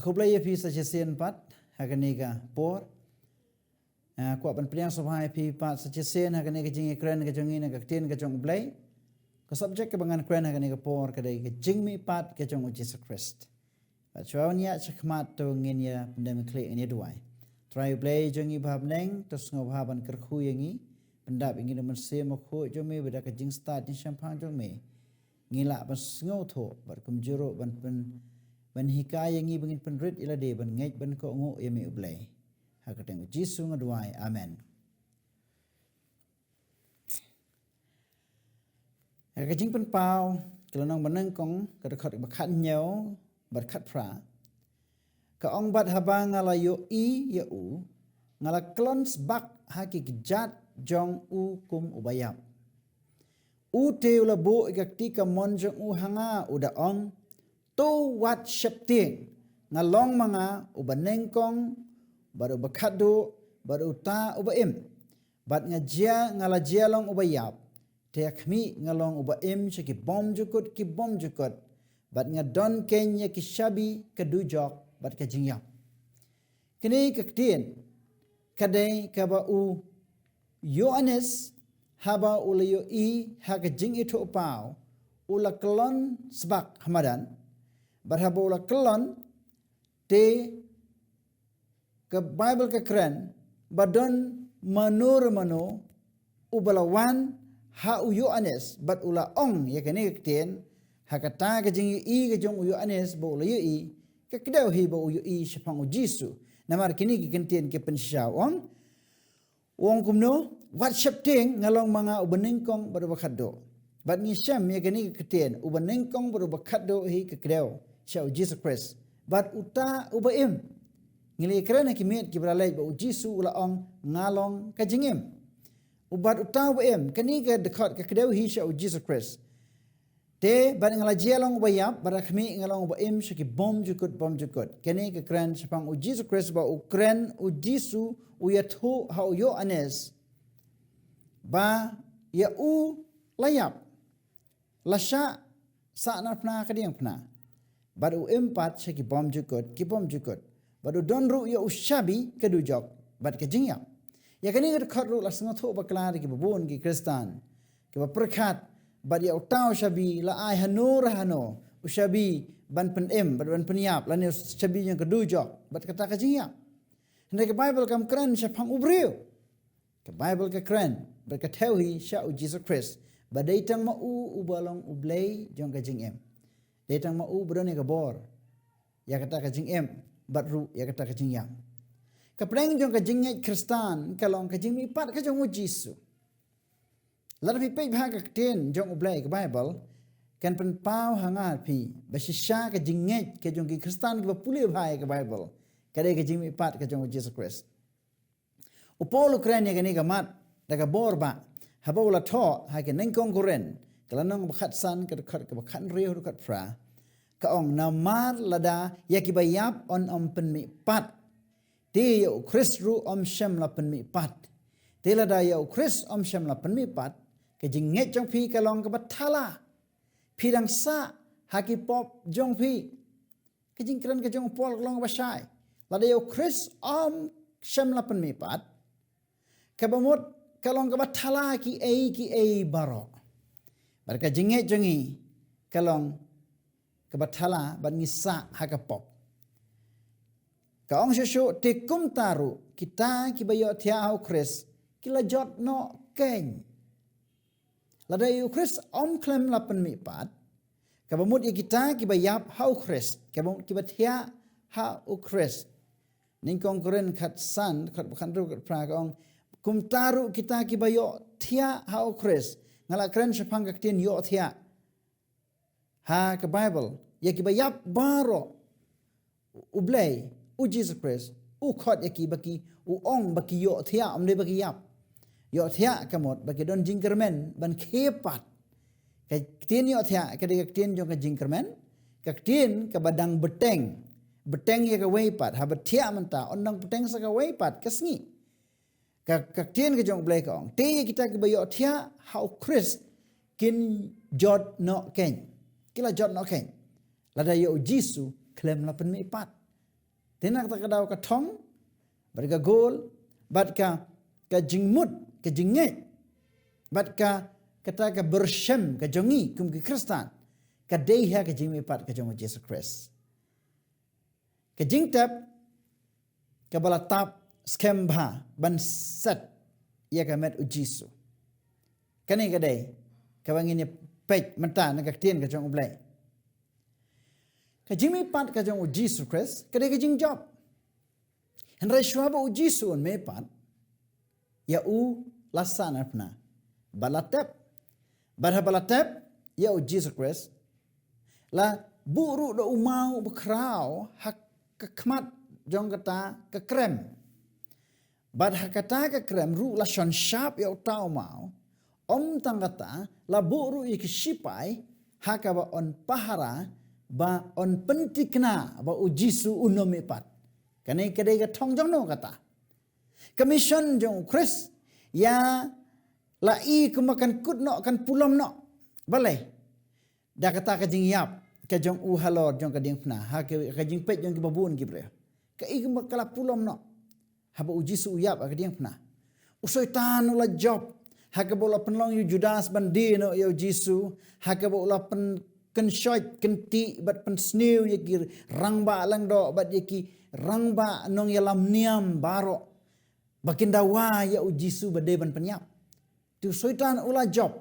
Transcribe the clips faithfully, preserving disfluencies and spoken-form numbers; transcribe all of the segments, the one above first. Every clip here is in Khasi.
Khublei ïa phi sa shisien pat ha kane ka por. Ah, kwah ban pdiang sngewbha ïa phi pat sa shisien ha kane ka jingïakren ka jong ngi na ka ktien ka jong U Blei. Ka subject kaba ngan kren ha kane ka por ka dei ka jingmihpat ka jong U Jisu Khrist. Bad shuwa ban ïaid shakhmat to ngin ïa pyndem khlieh, ngin ïa duwai. Trai U Blei jong ngi ba ha bneng, to sngewbha ban kyrkhu ïa ngi, pyndap ïa ngi da U Mynsiem Bakhuid jong me, bad da ka jingstad jingshemphang jong me ngi lah ban sngewthuh bad kumjuh ruh ban pyn, ban hikai ïa ngi ba ngin pynrit ïa lade ban ngeit ban kohnguh ïa me U Blei. Ha ka kyrteng U Jisu nga duwai. Amen. Ha ka Jingpynpaw ka lynnong banyngkong, ka dkhot ba khathynñiew bad khatphra, ka ong: Bad haba nga la ïohi ïa u, nga la klon sbak ha ki kjat jong u kum uba ïap. U te u la buh ïa ka kti kamon jong u ha nga, u da ong: To wat sheptieng, nga long ma nga uba nyngkong bad uba khatduh bad uta uba im. Bad nga jia, nga la jia long uba ïap, te ha khmih nga long uba im sha ki bymjukut ki bymjukut, bad nga don keiñ ïa ki shabi ka dujok bad ka jingïap. Kane ka ktien ka dei kaba u Ïoannis haba u la ïohi ha ka jingithuhpaw, u la klon sbak ha madan. Bad haba u la klon, te ka Baibl ka kren ba don mano re mano uba la wan ha u Ïoannis bad u la ong ïa kane ka ktien. Ha kata ka jingïohi ka jong u Ïoannis ba u la ïohi, ka kdew hi ba u ïohi shaphang U Jisu. Namar kine ki kyntien ki pynshisha, u ong, u ong kumno: Wat sheptieng, nga long ma nga uba nyngkong bad uba khatduh. Bad ngi shem ïa kane ka ktien, uba nyngkong bad uba khatduh hi ka kdew sha U Jisu Khrist. Bad uta uba im, ngi la ïakren ha ki miet kiba la leit ba U Jisu u la ong: Nga long ka jingim. U bad uta uba im, kane ka dkhot ka kdew hi sha U Jisu Khrist. Te bad nga la jia long uba ïap, bad ha khmih nga long uba im sha ki bymjukut bymjukut. Kane ka kren shaphang U Jisu Khrist ba u kren, U Jisu u ïathuh ha u Ïoannis ba ïa u la ïap, la shah sah na phna ka diengphna, bad u im pat sha ki bymjukut ki bymjukut, bad u don ruh ïa u shabi ka dujok bad ka jingïap. Ïa kane ka dkhot ruh la sngewthuh bakla da kiba bun ki Khristan, kiba pyrkhat bad ïa uta u shabi la ai hano re hano, u shabi ban pynim bad ban pynïap, lane u shabi jong ka dujok bad kata ka jingïap. Hynrei ka Baibl kam kren shaphang u briew. Ka Baibl ka kren bad ka thew hi sha U Jisu Khrist ba dei tang ma u uba long U Blei jong ka jingim. Dei tang ma u ba don ïa ka bor ïa kata ka jingim bad ruh ïa kata ka jingïap. Ka pdeng jong ka jingngeit Khristan ka long ka jingmihpat ka jong U Jisu. Lada phi peit bha ka ktien jong U Blei, ka Baibl, kan pynpaw ha nga phi ba shisha ka jingngeit ka jong ki Khristan kiba pule bha ïa ka Baibl ka dei ka jingmihpat ka jong U Jisu Khrist. U Paul u kren ïa kane ka mat da ka bor ba haba u la thoh ha ki nyngkong Korinth, ka lynnong ba khatsan, ka dkhot kaba khathynriew haduh khatphra, ka ong: Namar lada ïa kiba ïap yn ym pynmihpat, te ïa U Khrist ruh ym shym la pynmihpat. Te lada ïa U Khrist ym shym la pynmihpat, ka jingngeit jong phi ka long kaba thala. Phi dang sah ha ki pop jong phi. Ka jingkren ka jong u Paul ka long kaba shai. Lada ïa U Khrist ym shym la pynmihpat, kaba mut ka long kaba thala kiei kiei baroh. Bad ka jingngeit jong ngi ka long kaba thala bad ngi sah ha ka pop. Ka ong shuh shuh: Te kumta ruh kita kiba ïohthiah ha U Khrist ki la jot noh keiñ. Lada ïa U Khrist ym khlem la pynmihpat, kaba mut ïa kita kiba ïap ha U Khrist, kaba mut kiba thiah ha U Khrist. Nyngkong Korinth khatsan, khat ba khathynriew khatphra ka ong: Kumta ruh kita kiba ïohthiah ha U Khrist. Nga la kren shaphang ka ktien ïohthiah ha ka Baibl, ïa kiba ïap baroh. U Blei, U Jisu Khrist u khot ïa ki ba ki, u ong ba ki ïohthiah, ym dei ba ki ïap. Ïohthiah ka mut ba ki don jingkyrmen ban khie pat. Ka ktien ïohthiah ka dei ka ktien jong ka jingkyrmen, ka ktien kaba dang bteng, bteng ïa kawei pat, haba thiah mynta yn dang bteng sa kawei pat ka sngi. Ka, ka ktien ka jong U Blei ka ong: Te ïa kita kiba ïohthiah ha U Khrist kin jot noh keiñ. Ki la jot noh keiñ. Lada ïa U Jisu khlem la pynmihpat. Te na kata ka daw ka thong, bad ka gol, bad ka, ka jingmut, ka jingngeit, bad ka, kata ka bor shem, ka jong ngi, kum ki Khristan, ka dei ha ka jingmihpat ka jong u Jisu Khrist. Ka jingtep, kaba la tap skhem bha, ban set, ïa ka met u Jisu. Kane ka dei, kaba ngin ïa peit mynta na ka ktien ka jong u Blei. Ka jingmihpat ka jong u Jisu Khrist, ka dei ka jingjop. Hynrei shuwa ba u Jisu un mihpat, ïa u la sahnarphna. Bad la tep. Bad haba la tep, ïa u Jisu Khrist. La buh ruh da u maw bakhraw, ha ka khmat jong kata ka krem. Bad ha kata ka krem ruh la shon shap ïa uta u maw. Ym tang kata, la buh ruh ïa ki shipai, ha kaba yn pahara, ba yn pynthikna, ba u Jisu un ym mihpat. Kane ka dei ka thong jong no kata. Ka mission jong u Khrist, ïa la i kumba kan kut noh, kan pulom noh. Balei? Da kata ka jingïap, ka jong u halor jong ka diengphna, ha ka, ka jingpeit jong kiba bun ki briew. Ka i kumba ka la pulom noh. Haba u Jisu u ïap ha ka diengphna. U Soitan u la jop. Ha kaba u la pynlong ïa u Judas ban die noh ïa u Jisu. Ha kaba u la pynkynshoit, kyntih, bad pynsniew ïa ki rangbah lyngdoh, bad ïa ki rangbah nongïalam niam baroh. Ba kin dawa ïa u Jisu ba dei ban pynïap. Te u Soitan u la jop.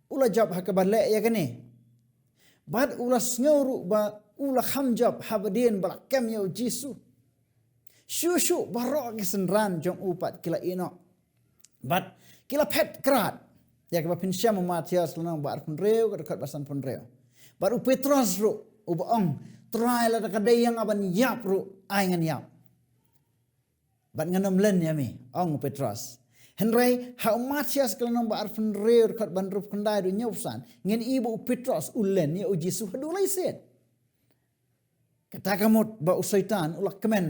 U la jop ha kaba leh ïa kane. Bad u la sngew ruh ba u la kham jop haba dien ba la kem ïa u Jisu. Shuh shuh baroh ki synran jong u pat ki la ïeh noh. Bad ki la phet krad. Ïa kaba phin shem ha u Mathaios lynnong ba arphew hynriew, ka dkhot ba sanphew hynriew. Bad u Petros ruh, uba ong, Trai, lada ka dei ïa nga ban ïap ruh, ai ngan ïap. Bad ngan ym len ïa me, ong u Petros. Hynrei, ha u Mathaios ka lynnong ba arphew hynriew, dkhot ba hynriewphew khyndai haduh hynñiewphew san, ngin i ba u Petros u len ïa u Jisu haduh lai sien. Kata ka mut ba u Soitan u la kmen.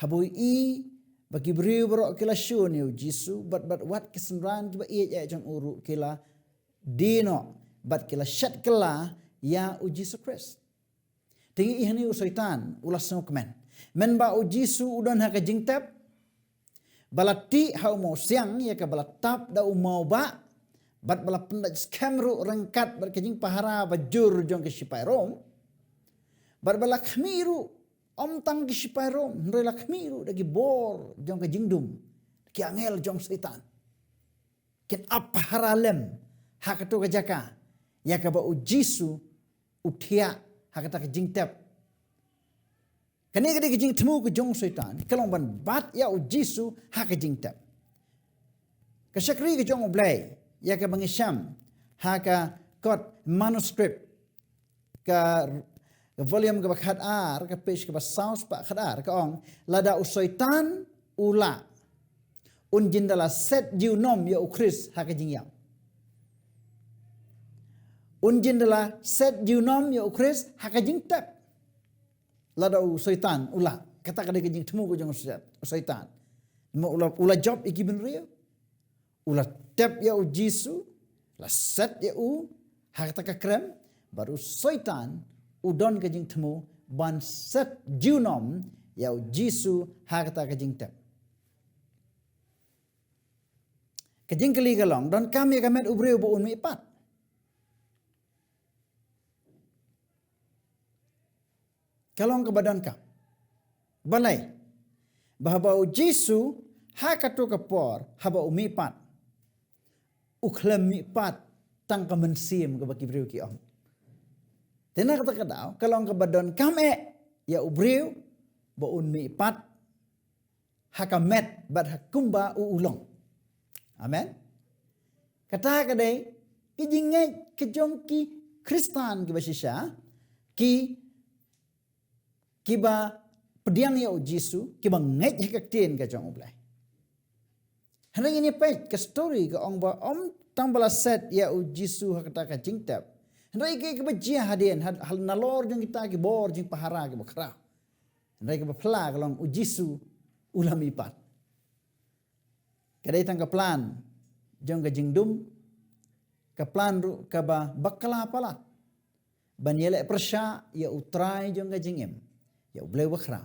Haba u i ba ki briew baroh ki la shun ïa u Jisu, bad, bad wat ki synran kiba ïeit eh jong u ruh ki la die noh, bad ki la shet kylla ïa u Jisu Khrist. Te ngi i hangne u Soitan, u la sngewkmen. Mynba u Jisu u don ha ka jingtep, ba la tih ha u mawsiang, ïa kaba la tap da u mawbah, bad ba la pyndait skhem ruh ryngkat, bad ka jingpahara ba jur jong ki shipai Rom, bad ba la khmih ruh, ym tang ki shipai Rom, hynrei la khmih ruh da ki bor jong ka jingdum, ki angel jong Soitan. Kin ap pahara lem, ha kato ka jaka, ïa kaba u Jisu, u thiah, ha kata ka jingtep. Kane ka dei ka jingthmu ka jong u Soitan, ka long ban bat ïa u Jisu, ha ka jingtep. Ka shakri ka jong u Blei, ïa kaba ngi shem, ha ka kot manuscript, ka, ka volume kaba khatar, ka page kaba saw spah khatar, ka ong, lada u Soitan, u lah. Un jin da la set junom ïa u Khrist ha ka jingïap. Un jin da la set junom ïa u Khrist ha ka jingtep. Lada u Soitan u lah. Kata ka dei ka jingthmu ka jong u Soitan. Ma u la, u la jop ïa ki bynriew. U la tep ïa u Jisu, la set ïa u, ha kata ka krem, bad u Soitan, u don ka jingthmu, ban set junom, ïa u Jisu, ha kata ka jingtep. Ka jingkylli ka long, donkam ïa ka met u briew ba un mihpat. Ka long kaba donkam. Balei? Ba haba u Jisu, ha kato ka por, haba u mihpat. U khlem mihpat, tang ka mynsiem kaba ki briew ki ong. Te na kata ka daw, ka long kaba donkam eh, ïa u briew, ba un mihpat, ha ka met bad ha kumba u u long. Amen. Kata ka dei, ki jingngeit ki jong ki Khristan kiba shisha, ki, kiba pdiang ïa u Jisu, kiba ngeit ha ka ktien ka jong u Blei. Hynrei ngin ïa peit ka story ka ong ba ym tang ba la set ïa u Jisu ha kata ka jingtep. Hynrei ka, kaba jia hadien, ha, ha, nalor jong kita ki bor jingpahara kiba khraw. Hynrei kaba phylla ka long u Jisu u la mihpat. Ka dei tang ka plan jong ka jingdum, ka plan ruh kaba bakla palat. Ban ïaleh pyrshah ïa u Trai jong ka jingim, ïa u Blei bakhraw.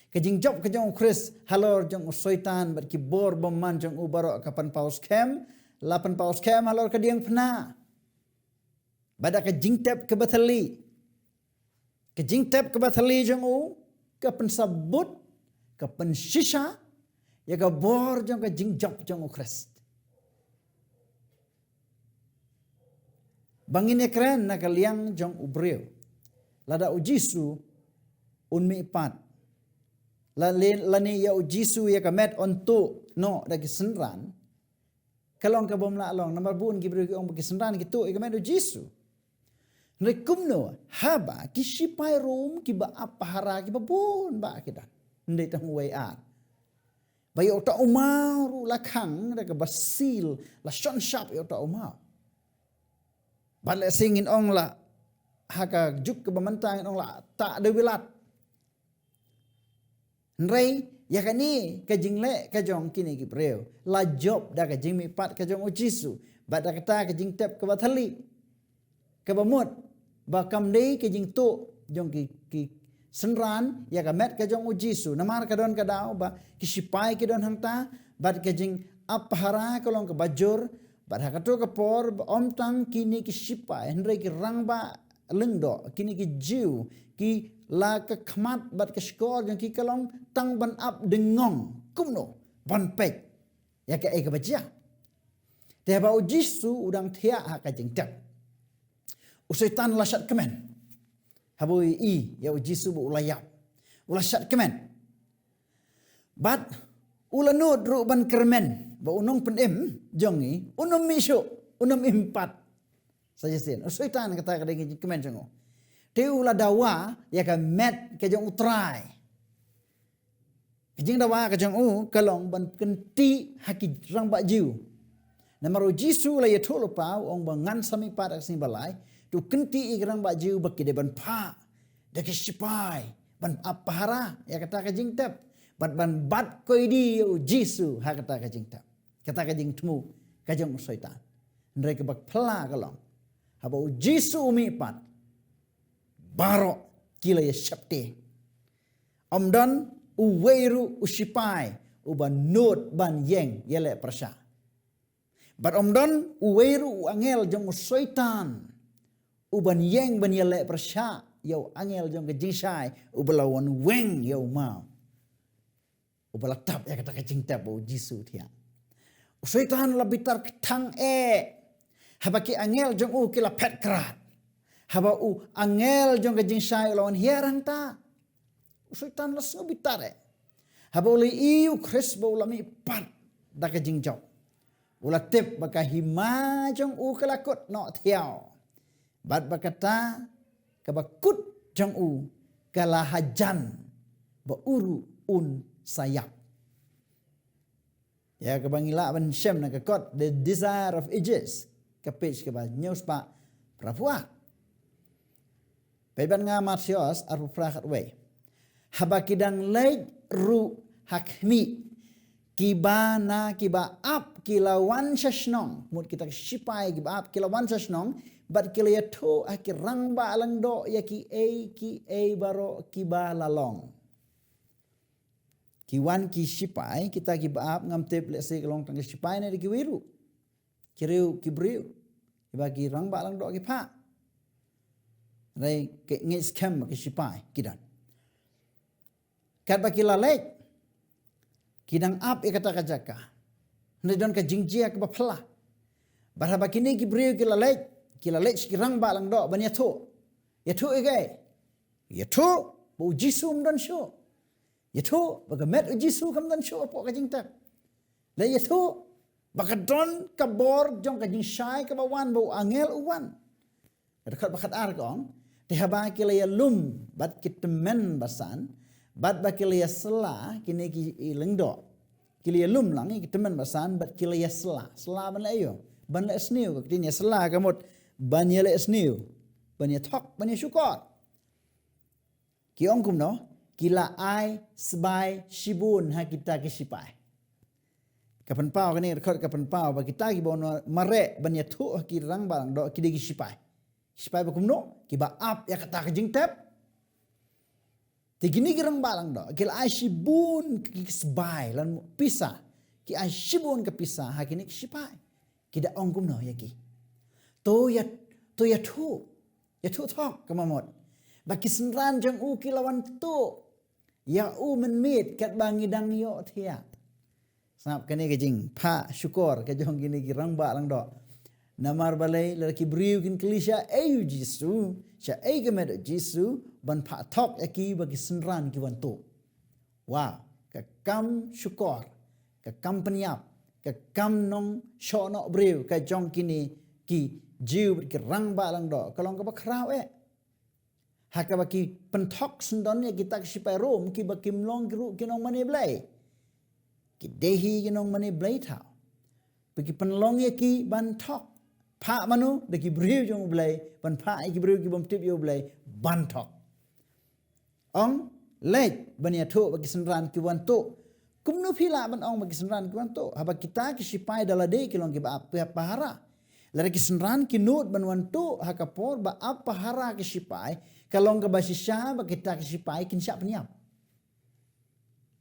Ka jingjop ka jong u Khrist halor jong u Soitan bad ki bor bymman jong u baroh ka pynpaw skhem, la pynpaw skhem halor ka diengphna. Bad da ka jingtep kaba thylli. Ka jingtep kaba thylli jong u, ka pynsabut, ka pynshisha, ïa ka bor jong ka jingjop jong u Khrist. Ba ngin ïakren na ka liang jong u briew. Lada u Jisu, un mihpat. La le-, lane ïa u Jisu ïa ka met un tuh noh da ki synran. Ka long ka bym lah long, namar bun ki briew ki ong ba ki synran ki tuh ïa ka met u Jisu. Hynrei kumno, haba, ki shipai Rom, kiba ap pahara, kiba bun ba ki don. Hynrei tang uwei ar. Ba ïa uta u maw ruh la khang, da kaba seal, la shon shap ïa uta u maw. Bad lehse ngin ong la, ha ka juk kaba mynta ngin ong la, ta da wilat. Hynrei, ïa kane ka jingleh ka jong kine ki briew. La jop da ka jingmihpat ka jong u Jisu. Bad da kata ka jingtep kaba thylli. Kaba mut. Ba kam dei ka jingtuh jong ki, ki synran, ïa ka met ka jong u Jisu. Namar ka don ka daw, ba ki shipai ki don hangta, bad ka jingap pahara ka long kaba jur, bad ha kato ka por, ba ym tang kine ki shipai, hynrei ki rangbah lyngdoh, kine ki Jiw, ki la ka khmat bad ka shkor jong ki ka long tang ban ap dengong, kumno, ban peit ïa kaei kaba jia. Te haba u Jisu u dang thiah ha ka jingtep. U Soitan la shad kmen. Haba u ïohi ïa u Jisu ba u la ïap. U la shad kmen. Bad u la nud ruh ban kyrmen ba u nongpynim jong ngi, un ym mih shuh, un ym im pat. Sa shisien, u Soitan kata ka dei ka jingkmen jong u. Te u la dawa ïa ka met ka jong u Trai. Ka jingdawa ka jong u ka long ban kynti ha ki rangbah Jiw. Namar u Jisu la ïathuh lypa, u ong ba ngan sa mihpat ha ka sngi ba lai, to kynti ïa ki rangbah Jiw ba ki dei ban phah da ki shipai, ban ap pahara ïa kata ka jingtep, bad ban bat koidi ïa u Jisu ha kata ka jingtep, kata ka jingthmu ka jong u Soitan. Hynrei kaba phylla ka long, haba u Jisu u mihpat, baroh ki la ïa sheptieng. Ym don uwei ruh u shipai uba nud ban ïeng ïaleh pyrshah. Bad ym don uwei ruh u angel jong u Soitan uban ïeng ban ïaleh pyrshah ïa u angel jong ka jingshai uba la wan weng ïa u maw, uba la tap ïa kata ka jingtep ba u Jisu u thiah. U Soitan la bitar kthang eh. Haba ki angel jong u ki la phet krad. Haba u angel jong ka jingshai u la wan hiar hangta, u Soitan la sngew bitar eh. Haba u la ïohi u Khrist ba u la mihpat da ka jingjop, u la tip ba ka hima jong u ka la kut noh thiaw. Bad ba kata kaba kut jong u ka la hajan ba u ruh un sa ïap. Ïa kaba ngi lah ban shem na ka kot, The Desire of Ages, ka page kaba hynñiew spah phra phew ar. Peit bad nga Mathaios arphew phra khatwei. Haba ki dang leit ruh ha khmih, kiba na kiba ap ki la wan sha shnong, mut kita ki shipai kiba ap ki la wan sha shnong, bad ki la ïathuh ha ki rangbah lyngdoh ïa kiei kiei baroh kiba la long. Ki wan ki shipai, kita kiba ap, ngam tip lehse ki long tang ki shipai ne da kiwei ruh. Ki riew, ki briew. Kiba ki rangbah lyngdoh ki phah. Hynrei ki ngeit skhem ba ki shipai ki don. Katba ki la leit, ki dang ap ïa kata ka jaka. Hynrei don ka jingjia kaba phylla. Bad haba kine ki briew ki la leit, ki la leit sha ki rangbah lyngdoh ban ïathuh. Ïathuh ïa kaei? Ïathuh ba u Jisu um don shuh. Ïathuh ba ka met u Jisu kam don shuh hapoh ka jingtep. La ïathuh ba ka don ka bor jong ka jingshai kaba wan, ba u angel u wan. Ka dkhot ba khatar ka ong, te haba ki la ïalum bad ki tymmen basan, bad ba ki la ïasylla, kine ki lyngdoh. Ki la ïalum lang ïa ki tymmen basan bad ki la ïasylla. Sylla ban leh aïu? Ban leh sniew. Ka ktien ïasylla ka mut ban ïaleh sniew, ban ïathok, ban ïashukor. Ki ong kumno? Ki la ai sbai shibun ha kita ki shipai. Ka pynpaw, kane ka dkhot ka pynpaw ba kita kiba wan mareh ban ïathuh ha ki rangbah lyngdoh ki dei ki shipai. Ki shipai ba kumno? Kiba ap ïa kata ka jingtep. Te kine ki rangbah langdoh ki la ai shibun ki sbai, lane pisa, ki ai shibun ka pisa ha kine ki sipai. Ki da ong kumno ïa ki? To ïa, to ïathuh, ïathuh thok, ka mut, ba ki synran jong u ki la wan tuh ïa u mynmiet katba ngi dang ïohthiah. Sngap kane ka jingphah shukor ka jong kine ki rangbah langdoh. Namar balei? Lada ki briew kin kylli shaei u Jisu, shaei ka met u Jisu, ban phah thok ïa ki ba ki synran ki wan tuh. Wow, ka kam shukor, ka kam pynïap, ka kam nongshohnoh briew ka jong kine ki Jiw, ki rangbah langdoh, ka long kaba khraw eh. Ha kaba ki pynthok syndon ïa kita ki sipai Rom, kiba kim long ki ruh ki nongmane Blei. Ki dei hi ki nongmane Blei thaw. Ba ki pynlong ïa ki ban thok. Phah mano? Da ki briew jong u Blei, ban phah ïa ki briew ki bym tip ïa u Blei ban thok. Ong, leit ban ïathuh ba ki synran ki wan tuh. Kumno phi lah ban ong ba ki synran ki wan tuh? Haba kita ki sipai da lade ki long kiba ap pahara. Lada ki synran ki nud ban wan tuh ha ka por ba ap pahara ki sipai, ka long kaba shisha ba kita ki sipai kin shah pynïap.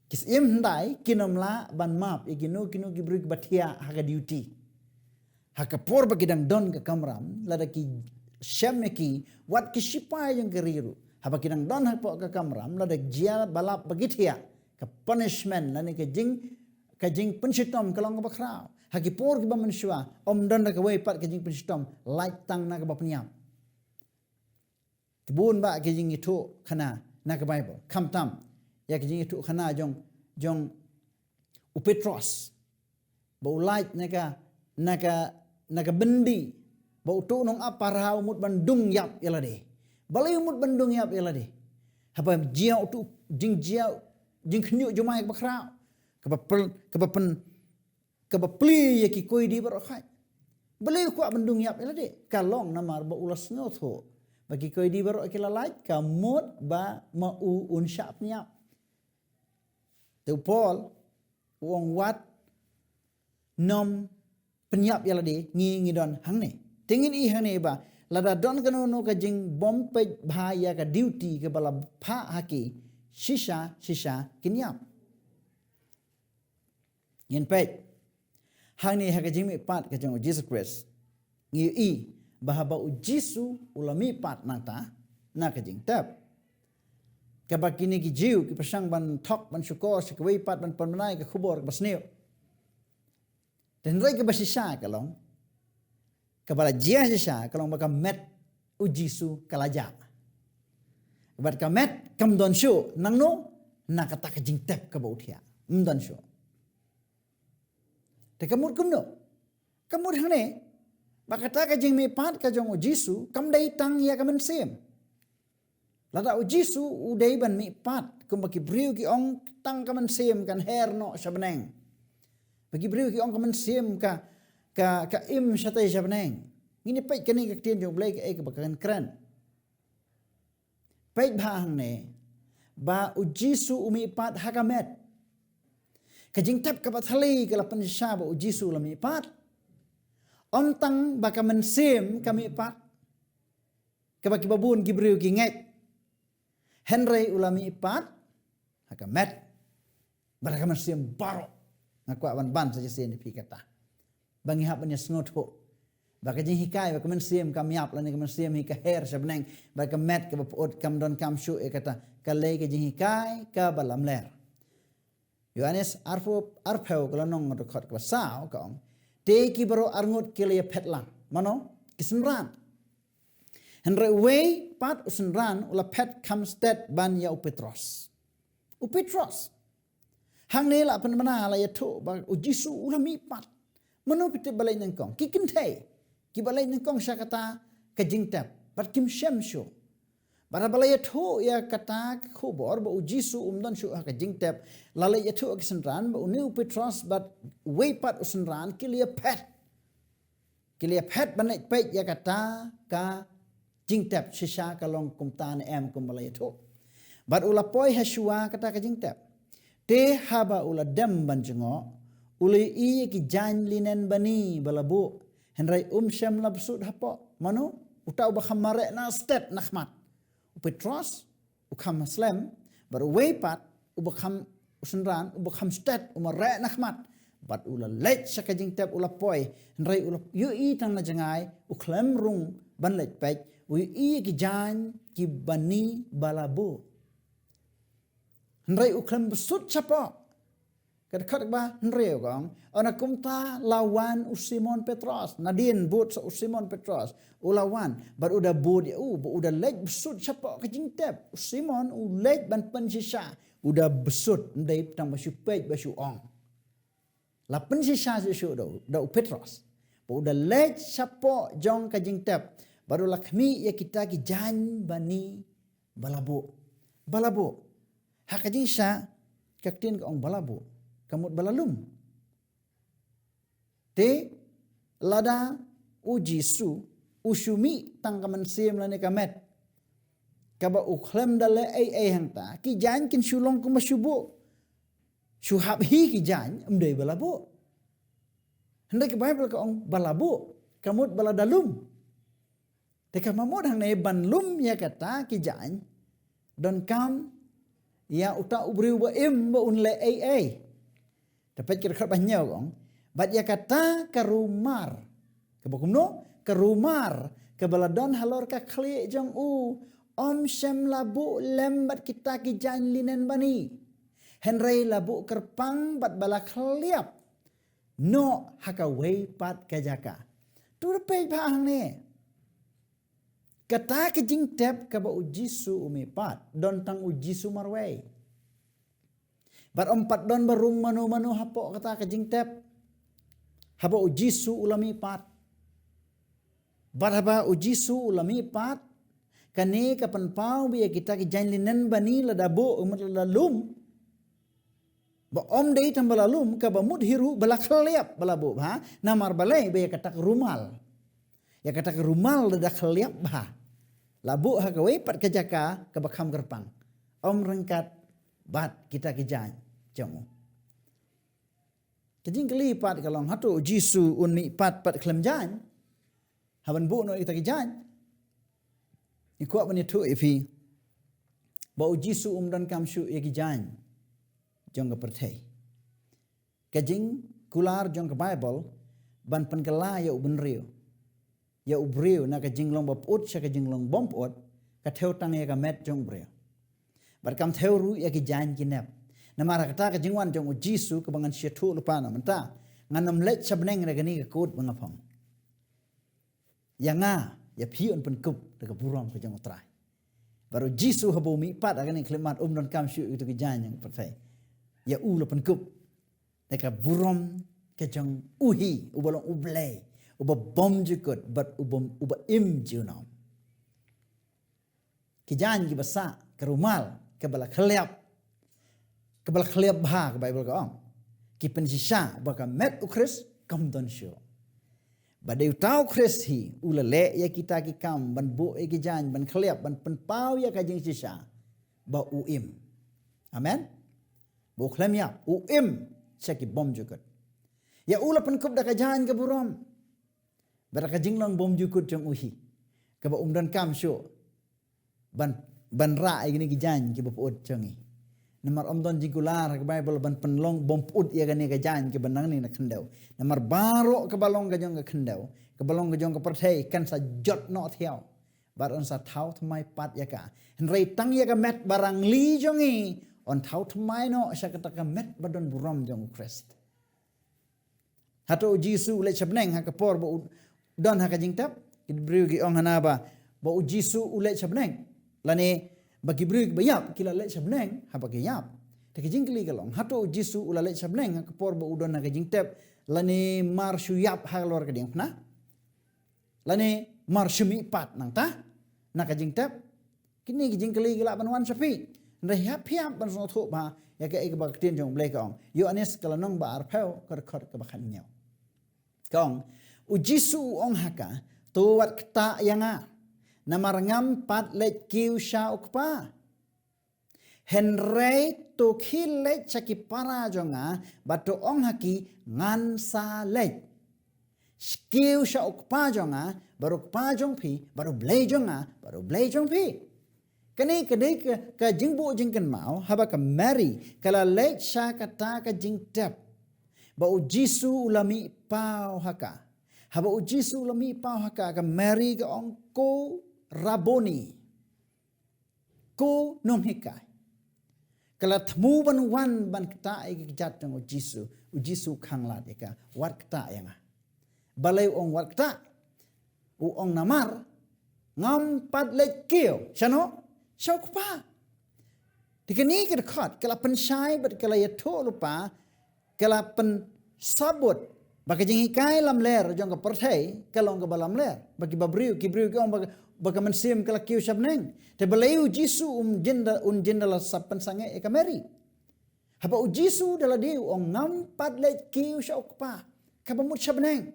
Ki Syiem hyndai kin ym lah ban map ïa kino kino ki briew kiba thiah ha ka duty. Ha ka por ba ki dang don ka kamram, lada ki shem ïa ki, wat ki sipai jong ka ri ruh, haba ki dang don hapoh ka kamram, lada jia ba lap ba ki thiah, ka punishment lane ka jing, ka jingpynshitom ka long kaba khraw. Ha ki por kiba mynshuwa ym don da kawei pat ka jingpynshitom, lait tang na kaba pynïap. Ki bun bah ki jingïathuhkhana na ka Baibl, khamtam ïa ki jingïathuhkhana jong, jong u Petros, ba u lait na ka, na ka, na ka byndi, ba uto u nongap pahara u mut ban dung ïap ïa lade. Balei u mut ban dung ïap ïa lade? Haba jia uto u jingjia, jingkhynñiuh jumai kaba khraw, kaba pyn, kaba pyn, kaba plie ïa ki koidi baroh khoit. Balei u kwah ban dung ïap ïa lade? Ka long namar ba u la sngewthuh ba ki koidi baroh ki la lait, ka mut ba ma u un shah pynïap. Te u Paul u ong, wat nym pynïap ïa lade, ngi, ngi don hangne. Te ngin ïohi hangne ba lada don kano kano ka jingbym peit bha ïa ka duty kaba la phah ha ki, shisha shisha kin ïap. Ngin peit hangne ha ka jingmihpat ka jong u Jisu Khrist, ngi ïohi ba haba u Jisu u la mihpat nangta na ka jingtep, kaba kine ki Jiw ki pyrshang ban thok, ban shukor sha kawei pat, ban pynbna ïa ka khubor kaba sniew. Te hynrei kaba shisha ka long, kaba la jia shisha ka long ba ka met u Jisu ka la jah. Bad ka met kam don shuh. Nangno? Na kata ka jingtep kaba u thiah. Ym don shuh. Te ka mut kumno? Ka mut hangne ba kata ka jingmihpat ka jong u Jisu kam dei tang ïa ka mynsiem. Lada u Jisu u dei ban mihpat, kumba ki briew ki ong, tang ka mynsiem kan her noh sha bneng. Ba ki briew ki ong ka mynsiem ka, ka, ka im shatei sha bneng. Ngin ïa peit kane ka ktien jong u Blei kaei kaba kan kren. Peit bha hangne ba u Jisu u mihpat ha ka met. Ka jingtep kaba thylli ka la pynshisha ba u Jisu u la mihpat. Ym tang ba ka mynsiem ka mihpat, kaba kiba bun ki briew ki ngeit. Hynrei u la mihpat ha ka met bad ha ka mynsiem baroh. Nga kwah ban ban sa shisien ïa phi kata, ba ngi hap ban ïa sngewthuh ba ka jinghikai ba ka mynsiem kam ïap lane ka mynsiem hi ka her sha bneng, bad ka met kaba pyut kam donkam shuh ïa kata, ka lei ka jinghikai kaba lamler. Ïoannis arphew, arphew, ka lynnong dkhot kaba saw ka ong, te ki baroh arngut ki la ïaphet lang. Mano? Ki synran. Hynrei uwei pat u synran u la phet kham stet ban ïa u Petros. U Petros. Hangne la pynbna, la ïathuh ba u Jisu u la mihpat. Mano phi tip ba leit nyngkong? Ki kynthei kiba leit nyngkong sha kata ka jingtep, bad kim shem shuh. Bad haba la ïathuh ïa kata ka khubor ba u Jisu um don shuh ha ka jingtep, la leit ïathuh ha ki synran ba une u Petros bad uwei pat u synran ki la ïaphet. Ki la ïaphet ban leit peit ïa kata ka jingtep shisha ka long kumta ne em kumba la ïathuh. Bad u la poi ha shuwa kata ka jingtep. Te haba u la dem ban jngoh, u la ïohi ïa ki jaiñ linen bani ba la buh, hynrei um shym la bsut hapoh. Mano? Uta uba kham mareh na stet na khmat. U Petros u kham slem, Bad uwei pat, uba kham u synran, uba kham stet, u mareh na khmat. Bad u la leit sha ka jingtep, u la poi, hynrei u la ïohi tang na jngai, u khlem rung ban leit peit, u ïohi ki jaiñ kiba ni ba la buh. Hynrei u khlem bsut shapoh. Ka dkhot ba hynriew ka ong, ynda kumta la wan u Simon Petros, nadien bud sa u Simon Petros, u la wan, bad u da bud ïa u, bad u da leit bsut shapoh ka jingtep, u Simon u leit ban pynshisha, u da bsut, ym dei tang ba shu peit ba shu ong. La pynshisha shuh shuh da u, da u Petros. Bad u da leit shapoh jong ka jingtep, bad u la khmih ïa kita ki jaiñ ba ni ba la buh. Ba la buh. Ha ka jingshisha, ka ktien ka ong ba la buh. Ka mut ba la lum. Te, lada u Jisu, u shu mih tang ka mynsiem lane ka met. Kaba u khlem da leh ei ei hangta, ki jaiñ kin shu long kumba shu buh. Shu hap hi ki jaiñ, ym dei ba la buh. Hynrei ka Baibl ka ong ba la buh, ka mut ba la da lum. Te ka mut hangne ban lum ïa kata ki jaiñ, donkam ïa uta u briew ba im ba un leh ei ei. Te peit ka dkhot ba hynñiew ka ong, bad ïa kata ka rumar. Kaba kumno? Ka rumar, kaba la don halor ka khlieh jong u, ym shym la buh lem bad kita ki jaiñ linen ba ni. Hynrei la buh kyrpang bad ba la khliap noh ha kawei pat ka jaka. To peit bha hangne. Kata ka jingtep kaba u Jisu u mihpat, don tang u Jisu marwei. Bad ym pat don ba rung mano mano hapoh kata ka jingtep. Haba u Jisu u la mihpat. Bad haba u Jisu u la mihpat, kane ka pynpaw ba ïa kita ki jaiñ linen ba ni lada buh, mut lada lum. Ba ym dei tang ba la lum, kaba mut hi ruh ba la khliap ba la buh bha, namar balei ba ïa kata ka rumal. Ïa kata ka rumal lada khliap bha. La buh ha kawei pat ka jaka kaba kham kyrpang. Ym ryngkat bad kita ki jaiñ jong u. Te jingkylli pat ka long hato u Jisu un mihpat pat khlem jaiñ. Haban buh noh ïa kita ki jaiñ. Ngi kwah ban ïathuh ïa phi. Ba u Jisu um donkam shuh ïa ki jaiñ jong ka pyrthei. Ka jingkular jong ka Baibl ban pynkylla ïa u bynriew, ïa u briew na ka jinglong ba pyut sha ka jinglong bym pyut, ka thew tang ïa ka met jong u briew. Bad kam thew ruh ïa ki jaiñ ki nep. Namar kata ka jingwan jong u Jisu kaba ngan sa ïathuh lypa na mynta, ngan ym leit sha bneng da kane ka kot ba nga phong. Ïa nga, ïa phi un pynkup da ka burom ka jong u Trai. Bad u Jisu haba u mihpat ha kane ka khyllipmat um donkam shuh ïa kito ki jaiñ jong ka pyrthei. Ïa u la pynkup da ka burom ka jong u hi, uba long u Blei, uba bymjukut bad uba, uba im junom. Ki jaiñ kiba sah, ka rumal kaba la khliap. Kaba la khliap bha, ka Baibl ka ong. Ki pynshisha ba ka met u Khrist kam don shuh. Ba dei uta u Khrist hi u la leh ïa kita ki kam ban buh ïa ki jaiñ, ban khliap, ban pynpaw ïa ka jingshisha ba u im. Amen. Ba u khlem ïap, u im sha ki bymjukut. Ïa u la pynkup da ka jaiñ ka burom. Bad da ka jinglong bymjukut jong u hi. Kaba um donkam shuh ban, ban rah ïa kine ki jaiñ kiba pyut jong ngi. Namar ym don jingkular ha ka Baibl ban pynlong bym pyut ïa kane ka jaiñ kaba nangne na khyndew. Namar baroh kaba long ka jong ka khyndew, kaba long ka jong ka pyrthei kan sa jot noh thiaw. Bad yn sa thaw thymmai pat ïa ka. Hynrei tang ïa ka met ba rangli jong ngi yn thaw thymmai noh sha kata ka met ba don burom jong u Khrist. Hato u Jisu u leit sha bneng ha ka por ba u don ha ka jingtep? Ki briew ki ong hana ba, ba u Jisu u leit sha bneng. Lane ba ki briew kiba ïap ki la leit sha bneng haba ki ïap. Te ka jingkylli ka long, hato u Jisu u la leit sha bneng ha ka por ba u don ha ka jingtep? Lane mar shu ïap halor ka diengphna? Lane mar shu mihpat nangta na ka jingtep? Kine ki jingkylli ki lah ban wan sha phi. Hynrei ïa phi hap ban sngewthuh ba ïa kaei kaba ka ktien jong u Blei ka ong. Ïoannis ka lynnong ba arphew, ka dkhot kaba khathynñiew. Ka ong, u Jisu u ong ha ka, to wat ktah ïa nga. Namar ngam pat leit kiew sha u Kpa. Hynrei to khie leit sha ki para jong nga, bad to ong ha ki ngan sa leit kiew sha u Kpa jong nga, bad u Kpa jong phi, bad u Blei jong nga, bad u Blei jong phi. Kane ka dei ka, ka jingbuh jingkynmaw, haba ka Mary ka la leit sha kata ka jingtep ba u Jisu u la mih paw ha ka. Haba u Jisu u la mih paw ha ka, ka Mary ka ong, "Ko Raboni, ko nonghikai." Ka la thmu ban wan ban ktah ïa ka kjat jong u Jisu. U Jisu u khanglad ïa ka, "Wat ktah ïa nga." Balei u ong wat ktah? U ong namar ngam pat leit kiew. Shano? Sha u Kpa. Te kane ka dkhot ka la pynshai bad ka la ïathuh lypa, ka la pynsabut ba ka jinghikai lamler jong ka pyrthei ka long kaba lamler. Ba kiba briew, ki briew ki ong ba, ba ka mynsiem ka la kiew sha bneng. Te balei u Jisu un jin da, un jin da la sap pynsangeh ïa ka Mary? Haba u Jisu da lade u ong ngam pat leit kiew sha u Kpa, kaba mut sha bneng.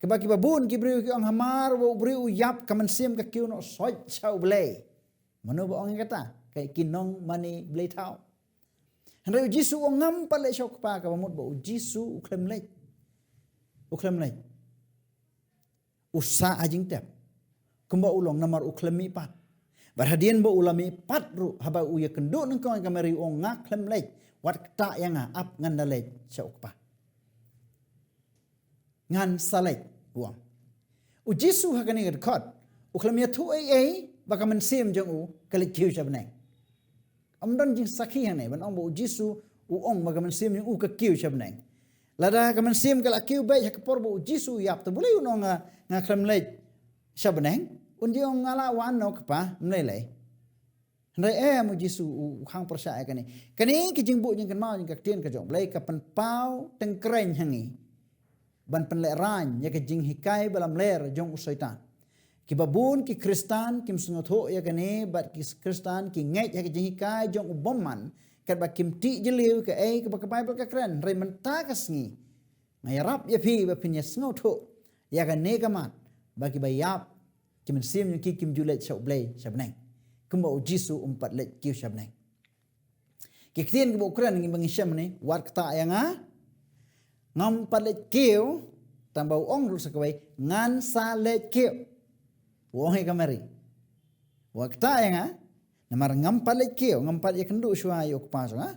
Kaba kiba bun ki briew ki ong hamar ba u briew u ïap ka mynsiem ka kiew noh soi sha U Blei. Mano ba ong ïa kata? Ka ki nongmane blei thaw. Hynrei u Jisu u ong ngam pat leit sha u Kpa, kaba mut ba u Jisu u khlem leit. U khlem leit. U sah ha jingtep. Kumba u long namar u khlem mih pat. Bad hadien ba u la mih pat ruh, haba u ïakynduh nyngkong ïa ka Mary u ong nga khlem leit. Wat ktah ïa nga, ap ngan da leit sha u Kpa. Ngan sa leit, u ong. U Jisu ha kane ka dkhot u khlem ïathuh ei ei ba ka mynsiem jong u ka leit kiew sha bneng. Ym don jingsakhi hangne ban ong ba u Jisu u ong ba ka mynsiem jong u ka kiew sha bneng. Lada ka mynsiem ka la kiew beit ha ka por ba u Jisu u ïap, te balei un ong nga, nga khlem leit sha bneng? Un ju ong nga la wan noh Kpa, ym lei lei. Hynrei em, u Jisu u khang pyrshah ïa kane. Kane ka jingbuh jingkynmaw jong ka ktien ka jong U Blei ka pynpaw tyngkreiñ ha ngi ban pynlehraiñ ïa ka jinghikai ba lamler jong u Soitan. Kiba bun ki Khristan kim sngewthuh ïa kane, bad ki Khristan ki ngeit ha ka jinghikai jong u bymman, katba kim tih jylliew kaei kaba ka Baibl ka kren. Hynrei mynta ka sngi nga ïarap ïa phi ba phin ïa sngewthuh ïa kane ka mat, ba kiba ïap ki mynsiem jong ki kim ju leit sha U Blei sha bneng, kumba u Jisu um pat leit kiew sha bneng. Ki ktien kiba u kren ngi ba ngi shem ne, wat ktah ïa nga, ngam pat leit kiew, tang ba u ong ruh sa kawei, ngan sa leit kiew. U ong ïa ka Mary, wat ktah ïa nga, namar ngam pat leit kiew, ngam pat ïakynduh shuwa ïa u Kpa jong nga.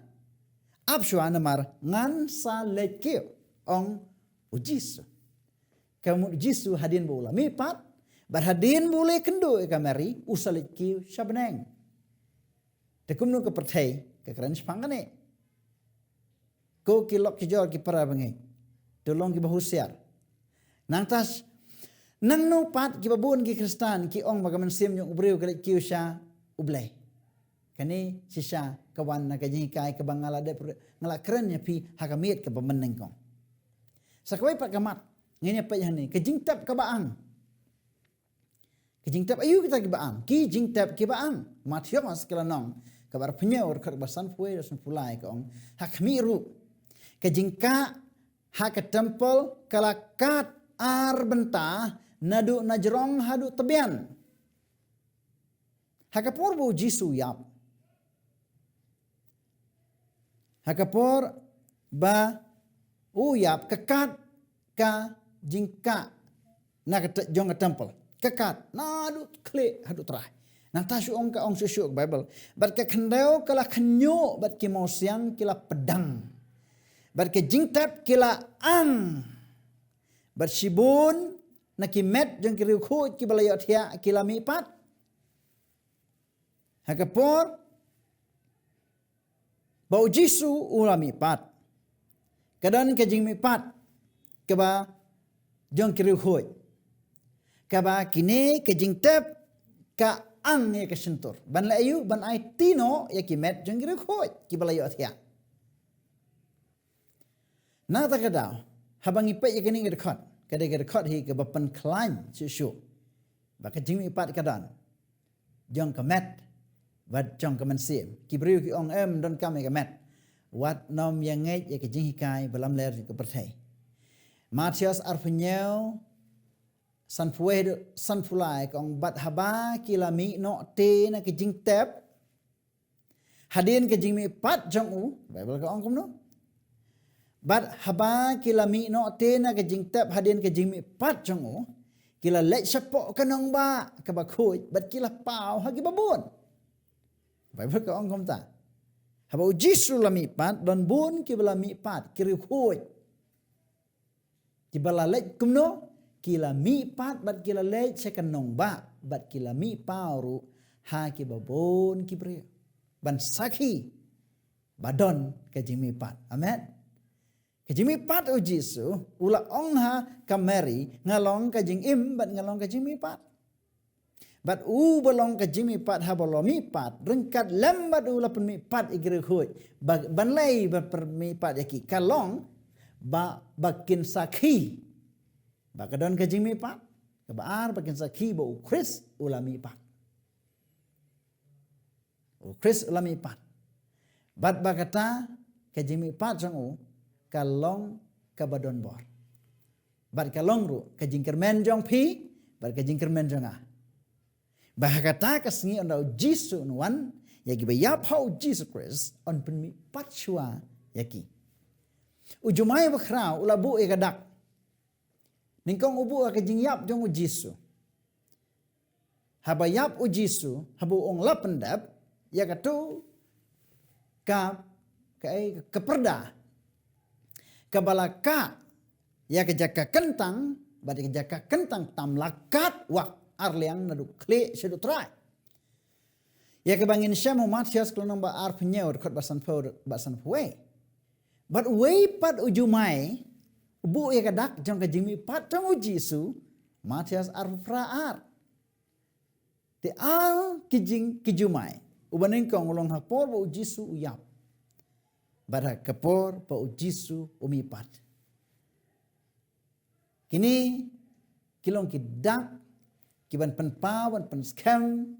Ap shuwa namar ngan sa leit kiew, ong u Jisu. Ka mut u Jisu hadien ba u la mih pat, bad hadien ba u la ïakynduh ïa ka Mary, u sa leit kiew sha bneng. Te kumno ka pyrthei ka kren shaphang kane? Ko ki lok ki jor ki para bangeit, to long kiba husiar. Nangta, nangno pat kiba bun ki Khristan ki ong ba ka mynsiem jong u briew ka leit kiew sha U Blei? Kane shisha ka wan na ka jinghikai kaba nga la dep, nga la kren ïa phi ha ka miet kaba mynnyngkong. Sa kawei pat ka mat ngin ïa peit hangne, ka jingtep kaba ang. Ka jingtep aïu kita kiba ang? Ki jingtep kiba ang. Mathaios ka lynnong kaba arphew hynñiew, dkhot ba sanphew wei, sanphew lai ka ong, ha khmih ruh, ka jingkah ha ka templ ka la kat ar bynta, naduh na jrong haduh tbian. Ha ka por ba u Jisu u ïap, ha ka por ba u ïap, ka kat ka jingkah na ka te-, jong ka templ, ka kat naduh khlieh haduh trai. Nangta shu ong, ka ong shuh shuh ka Baibl, bad ka khyndew ka la khynñiuh bad ki mawsiang ki la pdang, bad ka jingtep ki la ang, bad shibun na ki met jong ki riewkhuid kiba la ïohthiah ki la mih pat. Ha ka por ba u Jisu u la mih pat, ka don ka jingmih pat kaba jong ki riewkhuid, kaba kine ka jingtep ka ang ïa ka shyntur ban leh aïu? Ban aiti noh ïa ki met jong ki riewkhuid kiba la ïohthiah. Na kata ka daw, haba ngi peit ïa kane ka dkhot, ka dei ka dkhot hi kaba pynkhlaiñ shuh shuh ba ka jingmih pat ka don jong ka met bad jong ka mynsiem. Ki briew ki ong, em, donkam ïa ka met, wat nym ïa ngeit ïa ka jinghikai ba lamler jong ka pyrthei. Mathaios arphew hynñiew, sanphew wei, sanphew lai ka ong, bad haba ki la mih noh te na ka jingtep hadien ka jingmih pat jong u, Baibl ka ong kumno? Bad haba ki la mih noh te na ka jingtep hadien ka jingmih pat jong u, ki la leit shapoh ka nongbah kaba khuid bad ki la paw ha kiba bun. Baibl ka ong kumta. Haba u Jisu u la mihpat, don bun kiba la mihpat, ki riewkhuid. Kiba la leit kumno, ki la mihpat bad ki la leit sha ka nongbah, bad ki la mihpaw ruh ha kiba bun ki briew. Ban sakhi ba don ka jingmihpat. Amen. Ka jingmihpat u Jisu, u la ong ha ka Mary, nga long ka jingim bad nga long ka jingmihpat. Bad uba long ka jingmihpat haba u la mihpat, ryngkat lem bad u la pynmihpat ïa ki riewkhuid. Ba, ban lei ba pynmihpat ïa ki, ka long ba, ba kin sakhi ba ka don ka jingmihpat. Kaba ar, ba kin sakhi ba u Khrist u la mihpat. U Khrist u la mihpat. Bad ba kata ka jingmihpat jong u ka long kaba don bor. Bad ka long ruh ka jingkyrmen jong phi bad ka jingkyrmen jong nga. Ba ha kata ka sngi ynda u Jisu un wan, ïa kiba ïap ha u Jisu Khrist yn pynmihpat shuwa ïa ki. U jumai bakhraw u la buh ïa ka dak. Nyngkong u buh ïa ka jingïap jong u Jisu. Haba ïap u Jisu, haba u ong la pyndep, ïa katu ka, ka, ka pyrda kaba la kah ïa ka jaka kyntang, bad ïa ka jaka kyntang tam la kat wak arliang naduh khlieh shaduh trai. Ïa kaba ngin shem ha u Mathaios ka lynnong ba arphew hynñiew, dkhot ba sanphew, ba sanphew wei. Bad uwei pat u jumai u buh ïa ka dak jong ka jingmihpat jong u Jisu, Mathaios arphew phra ar. Te ar ki jing ki jumai, uba nyngkong u long ha por ba u Jisu u ïap. Bad ha ka por ba u Jisu u mihpat. Kine ki long ki dak kiban pynpaw, ban pynskhem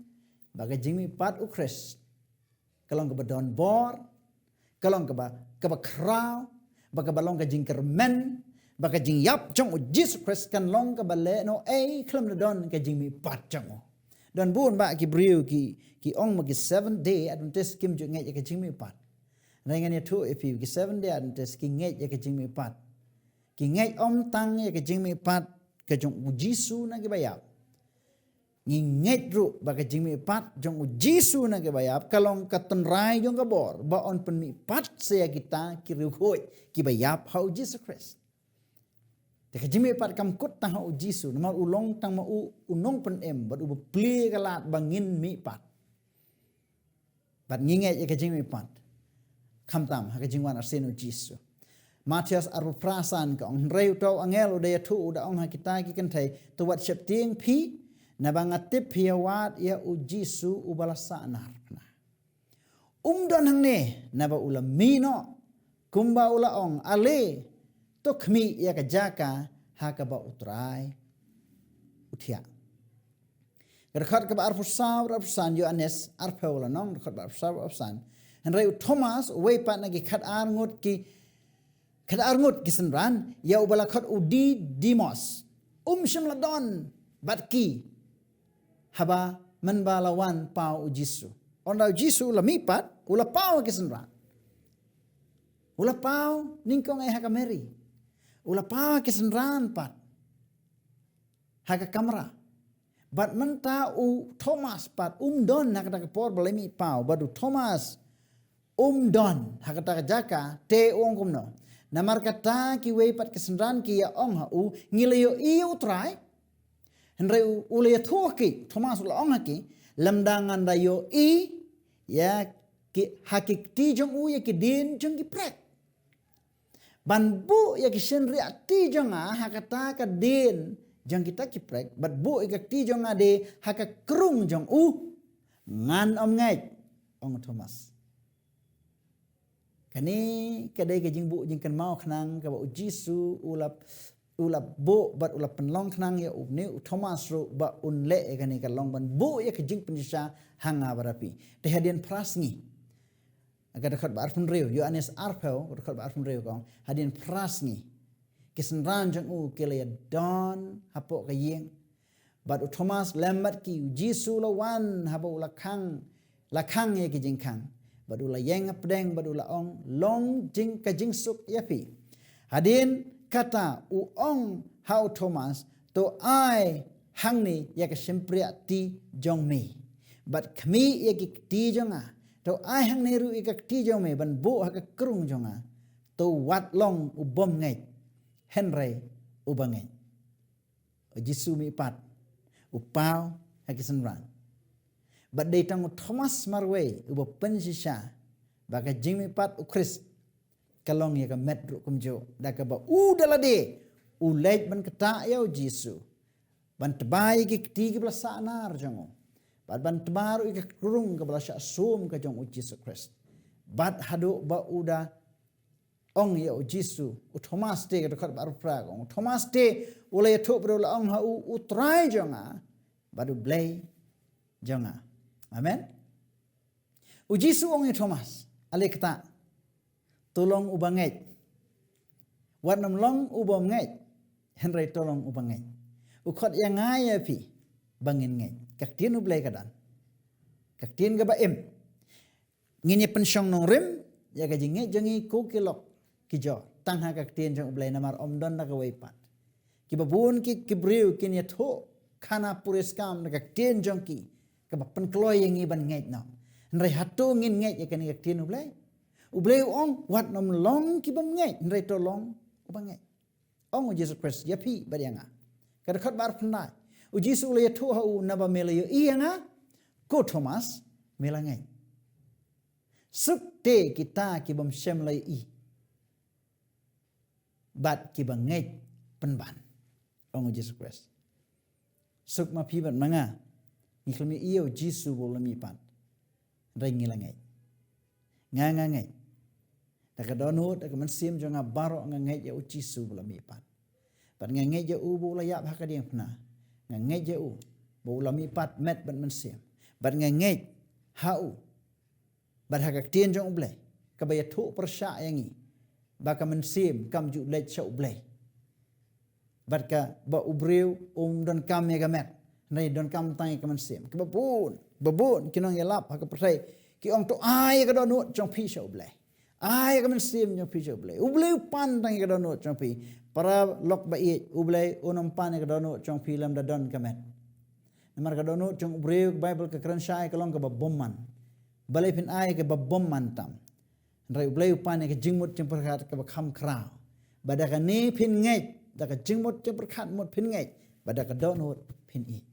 ba ka jingmihpat u Khrist ka long kaba don bor, ka long kaba, kaba khraw, ba kaba long ka jingkyrmen, ba ka jingïap jong u Jisu Khrist kan long kaba leh noh ei khlem da don ka jingmihpat jong u. Don bun bah ki briew ki, ki ong ba ki Seventh Day Adventist kim ju ngeit ïa ka jingmihpat. Hynrei ngan ïathuh ïa phi, ki Seventh Day Adventist ki ngeit ïa ka jingmihpat. Ki ngeit ym tang ïa ka jingmihpat ka jong u Jisu na kiba ïap. Ngi ngeit ruh ba ka jingmihpat jong u Jisu na kiba ïap ka long ka tynrai jong ka bor ba yn pynmihpat sa ïa kita ki riewkhuid kiba ïap ha u Jisu Khrist. Te ka jingmihpat kam kut tang ha u Jisu, namar u long tang ma u u nongpynim bad uba plie ka lad ba ngin mihpat. Bad ngi ngeit ïa ka jingmihpat khamtam ha ka jingwan arsien u Jisu. Mathaios arphew phra san ka ong, hynrei uta u angel u da ïathuh, u da ong ha kita ki kynthei, to wat sheptieng phi, naba nga tip phi ïa wad ïa u Jisu uba la sahnarphna. Um don hangne, naba u la mih noh, kumba u la ong, ale, to khmih ïa ka jaka ha kaba u Trai u thiah. Ka dkhot kaba arphew saw, arphew san, Ïoannis arphew lynnong, dkhot ba arphew saw, arphew san. Hynrei u Thomas, uwei pat na ki khatar ngut ki, khatar ngut ki synran, ïa uba la khot u Didymos, um shym la don bad ki haba mynba la wan paw u Jisu. Ynda u Jisu u la mihpat, u la paw ki synran. U la paw nyngkong eh ha ka Mary. U la paw ki synran pat ha ka kamra. Bad mynta u Thomas pat um don ha kata ka por ba la mih paw, bad u Thomas um don ha kata ka jaka, te u ong kumno? Namar kata kiwei pat ki synran ki ïa ong ha u, ngi la ïohi ïa u Trai. Hynrei u, u la ïathuh ha ki, Thomas u la ong ha ki, lymda ngan da ïohi ïa ki, ha ki kti jong u ïa ki dien jong ki prek. Ban buh ïa ki shynriah kti jong nga ha kata ka dien jong kita ki prek, bad buh ïa ka kti jong nga de ha ka krung jong u, ngan ym ngeit, ong u Thomas. Kane ka dei ka jingbuh jingkynmaw khnang kaba u Jisu u la, u la buh bad u la pynlong khnang ïa une u Thomas ruh ba un leh ïa kane ka long ban buh ïa ka jingpynshisha ha nga bad ha phi. Te hadien phra sngi, ka dkhot ba arphew hynriew, Ïoannis arphew, ka dkhot ba arphew hynriew ka ong, hadien phra sngi ki synran jong u ki la ïa don hapoh ka ïing. Bad u Thomas lem bad ki, u Jisu u la wan haba u la khang, la khang ïa ki jingkhang. Bad u la ïeng hapdeng bad u la ong, long jing ka jingsuk ïa phi. Hadien kata u ong ha u Thomas, to ai hangne ïa ka shympriah kti jong me. Bad khmih ïa ki kti jong nga. To ai hangne ruh ïa ka kti jong me ban buh ha ka krung jong nga. To wat long u bym ngeit, hynrei u ba ngeit. U Jisu mihpat u paw ha ki synran. Bad dei tang u Thomas marwei u ba pynshisha ba ka jingmihpat u Khrist ka long ïa ka met ruh kumjuh, da kaba u da lade u leit ban ktah ïa u Jisu, ban tba ïa ki kti kiba la sahnar jong u, bad ban tba ruh ïa ka krung kaba la shah sum ka jong u Jisu Khrist. Bad haduh ba u da ong ïa u Jisu, u Thomas te, ka dkhot ba arphew phra ka ong, u Thomas te u la ïathuh bad u la ong ha u, U Trai jong nga bad U Blei jong nga. Amen. U Jisu ong ïa u Thomas, ale ktah, to long u ba ngeit. Wat nym long u bym ngeit, hynrei to long u ba ngeit. U khot ïa nga ïa phi ba ngin ngeit. Ka ktien U Blei ka don, ka ktien kaba im. Ngin ïa pynshong nongrim ïa ka jingngeit jong ngi ko ki lok ki jor tang ha ka ktien jong U Blei, namar ym don da kawei pat. Kiba bun ki, ki briew kin ïathuh khana puriskam da ka ktien jong ki kaba pynkloi ïa ngi ban ngeit noh. Hynrei hato ngin ngeit ïa kane ka ktien U Blei? U Blei u ong, wat nym long ki bym ngeit, hynrei to long u ba ngeit. Ong u Jisu Khrist ïa phi bad ïa nga, ka dkhot ba arphew khyndai, u Jisu u la ïathuh ha u, naba me la ïohi ïa nga, ko Thomas, me la ngeit. Suk te kita ki bym shym la ïohi bad kiba ngeit pynban, ong u Jisu Khrist. Suk ma phi bad ma nga, ngi khlem ïohi ïa u Jisu ba u la mihpat, hynrei ngi la ngeit. Nga, nga ngeit. Da ka dohnud, da ka mynsiem jong nga baroh nga ngeit ïa u Jisu ba u la mihpat. Bad nga ngeit ïa u ba u la ïap ha ka diengphna. Nga ngeit ïa u ba u la mihpat met bad mynsiem. Bad nga ngeit ha u bad ha ka ktien jong U Blei kaba ïathuh pyrshah ïa ngi ba ka mynsiem kam ju leit sha U Blei. Bad kaba u briew um donkam ïa ka met, hynrei donkam tang ïa ka mynsiem. Kiba bun, ba bun ki nongïalap ha ka pyrthei ki ong, to ai ïa ka dohnud jong phi sha U Blei, ai ïa ka mynsiem jong phi sha U Blei. U Blei u pan tang ïa ka dohnud jong phi. Paralok ba ïeit, U Blei un ym pan ïa ka dohnud jong phi lymda don ka met. Namar ka dohnud jong u briew, ka Baibl ka kren shai, ka long kaba bymman. Balei phin ai kaba bymman tam? Hynrei U Blei u pan ïa ka jingmut jingpyrkhat kaba kham khraw. Ba da kane phin ngeit, da ka jingmut jingpyrkhat mut phin ngeit, ba da ka dohnud phin ïeit.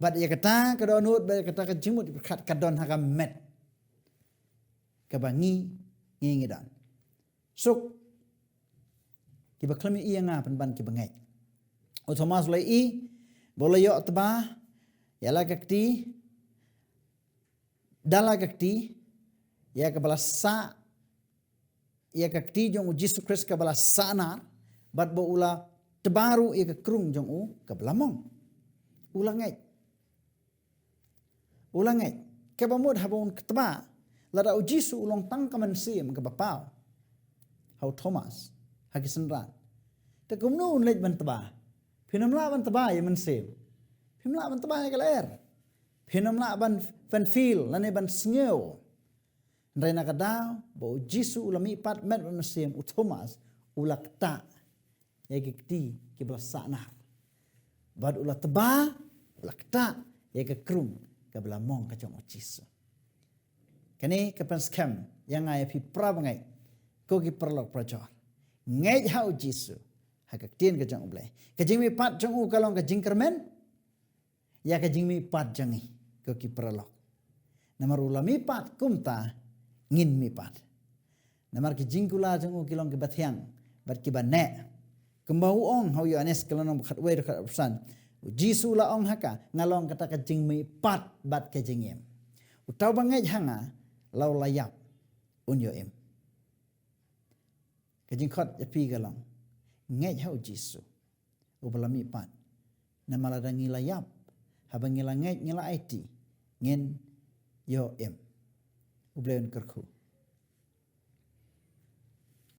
Bad ïa kata ka dohnud, bad ïa kata ka jingmut jingpyrkhat ka don ha ka met kaba ngi, ngi, ngi don. Suk kiba khlem ïohi ïa nga pynban kiba ngeit. U Thomas u la ïohi ba u la ïoh tba ïa la ka kti, da la ka kti, ïa kaba la sah, ïa ka kti jong u Jisu Khrist kaba la sahnar, bad ba u la tba ruh ïa ka krung jong u kaba la mong. U la ngeit. U la ngeit. Kaba mut haba un tba, lada u Jisu u long tang ka mynsiem kaba paw ha u Thomas, ha ki synran, te kumno un leit ban tba? Phin ym lah ban tba ïa mynsiem. Phin ym lah ban tba ïa ka lyer. Phin ym lah ban, ban feel lane ban sngew. Hynrei na ka daw ba u Jisu u la mihpat met bad mynsiem, u Thomas u la ktah ïa ki kti kiba la sahnar. Bad u la tba, u la ktah ïa ka krung kaba la mong ka jong u Jisu. Kane ka pynskhem ïa nga ïa phi para bangeit, ko ki paralok parajor. Ngeit ha u Jisu, ha ka ktien ka jong U Blei. Ka jingmihpat jong u ka long ka jingkyrmen ïa ka jingmihpat jong ngi, ko ki paralok. Namar u la mihpat, kumta ngin mihpat. Namar ki jingkular jong u ki long kiba thiang bad kiba neh. Kumba u ong ha u Ïoannis ka lynnong ba khatwei, dkhot arphew san, u Jisu u la ong ha ka, nga long kata ka jingmihpat bad ka jingim. Uta uba ngeit ha nga, la u la ïap, un ïoh im. Ka jingkhot ïa phi ka long, ngeit ha u Jisu uba la mihpat. Namar lada ngi la ïap, haba ngi la ngeit, ngi la aiti, ngin ïoh im. U Blei un kyrkhu.